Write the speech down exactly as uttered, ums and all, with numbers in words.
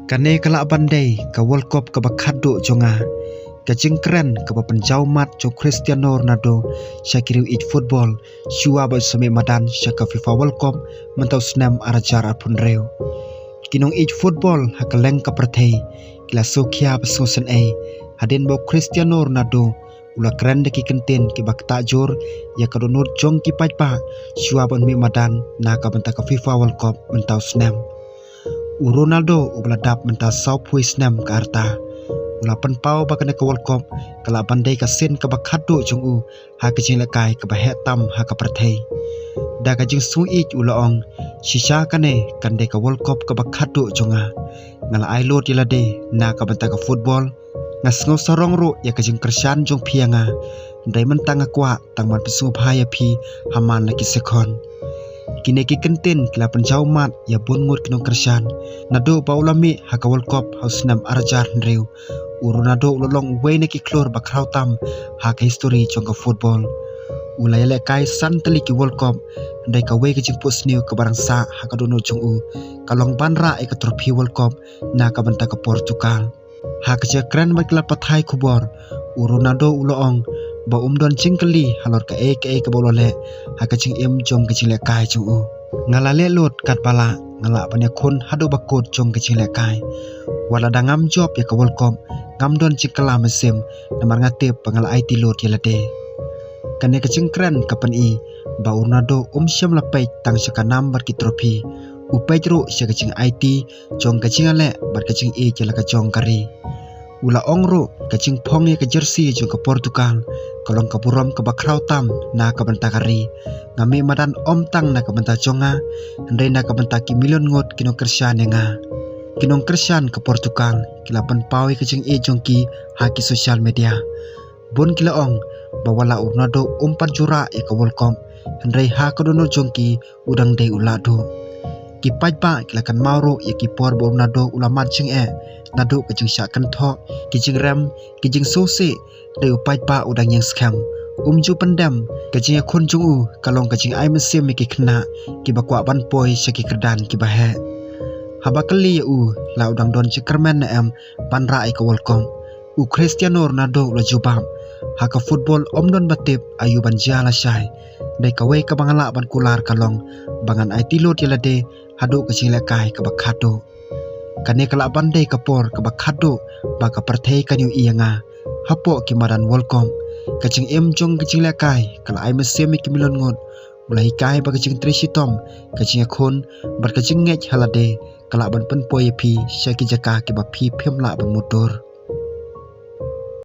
Kane ka lah ban dei ka World Cup kaba khatduh jong nga. Ka jingkren kaba pynjaw mat jong Cristiano Ronaldo sha ki riew ïeit football shuwa ba u sa mih madan sha ka FIFA World Cup mynta u snem ar hajar arphew hynriew. Ki nongïeit football ha kylleng ka pyrthei ki la sngewkhia ba sngewsynei hadien ba u Cristiano Ronaldo u la kren da ki kyntien kiba ktah jur ïa ka dohnud jong ki paidbah shuwa ban mih madan na ka bynta ka FIFA World Cup mynta u snem. U Ronaldo uba la dap mynta sawphew snem ka rta u la pynpaw ba kane ka World Cup ka lah ban dei ka sien kaba khatduh jong u ha ka jinglehkai kaba heh tam ha ka pyrthei. Da ka jingsngewïeit u la ong, shisha kane kan dei ka World Cup kaba khatduh jong nga. Nga la ai lut ïa lade na ka bynta ka football. Nga sngew sarong ruh ïa ka jingkyrshan jong phi ïa nga. Hynrei mynta nga kwah tang ban pynsngewbha ïa phi ha man la ki sekhon. Kine ki kyntien ki la pynjaw mat ïa bun ngut ki nongkyrshan naduh ba u la mih ha ka World Cup ha u snem ar hajar hynriew. U Ronaldo u la long uwei na ki khlur ba khraw tam ha ka histori jong ka football. U la ïalehkai san tylli ki World Cup, hynrei kawei ka jingphohsniew kaba rangsa ha ka dohnud jong u ka long ban rah ïa ka trophy World Cup na ka bynta ka Portugal. Ha ka jingkren bad ki lad pathai khubor, u Ronaldo u la ong ba um don jingkylli halor kaei kaei kaba u la leh ha ka jingim jong ka jinglehkai jong u. Nga la leh lut katba lah, nga lah ban ïakhun haduh ba kut jong ka jinglehkai. Wat lada ngam jop ïa ka World Cup, ngam don jingkylla mynsiem namar nga tip ba nga la aiti lut ïa lade. Kane ka jingkren ka pyni ba u Ronaldo um shym la peit tang sha ka nam bad ki trophy. U peit ruh sha ka jingaiti jong ka jingïaleh bad ka jingïeit ïa la ka jong ka ri. U la ong ruh ka jingphong ïa ka jersey jong ka Portugal ka long ka burom kaba khraw tam na ka bynta ka ri. Nga mih madan ym tang na ka bynta jong nga, hynrei na ka bynta ki million ngut ki nongkyrshan ïa nga. Ki nongkyrshan ka Portugal ki la pynpaw ïa ka jingïeit jong ki ha ki social media. Bun ki la ong ba wat la u Ronaldo um pat ju rah ïa ka World Cup, hynrei ha ka dohnud jong ki u dang dei u lahduh. Ki paidbah ki la kynmaw ruh ïa ki por ba u Ronaldo u la mad jingeh naduh ka jingshah kynthoh, ki jingrem, ki jingsngewsih. Dei u paidbah u dang ïeng skhem. Um ju pyndem, ka jingïakhun jong u ka long ka jingai mynsiem ïa ki khynnah kiba kwah ban poi sha ki kyrdan kiba heh. Haba kylli ïa u la u dang don jingkyrmen ne em ban rah ïa ka World Cup, u Cristiano Ronaldo u la jubab, ha ka football ym don ba tip aïu ban jia lashai. Dei kawei kaba nga lah ban kular ka long ba ngan aiti lut ïa lade haduh ka jinglehkai kaba khatduh. Kane ka lah ban dei ka por kaba khatduh ba ka pyrthei kan ïohi ïa nga hapoh ki madan World Cup. Ka jingim jong ka jinglehkai ka la ai mynsiem ïa ki million ngut. U la hikai ba ka jingtrei shitom, ka jingïakhun bad ka jingngeit ha lade ka lah ban pynpoi ïa phi sha ki jaka kiba phi phim lah ban mutdur.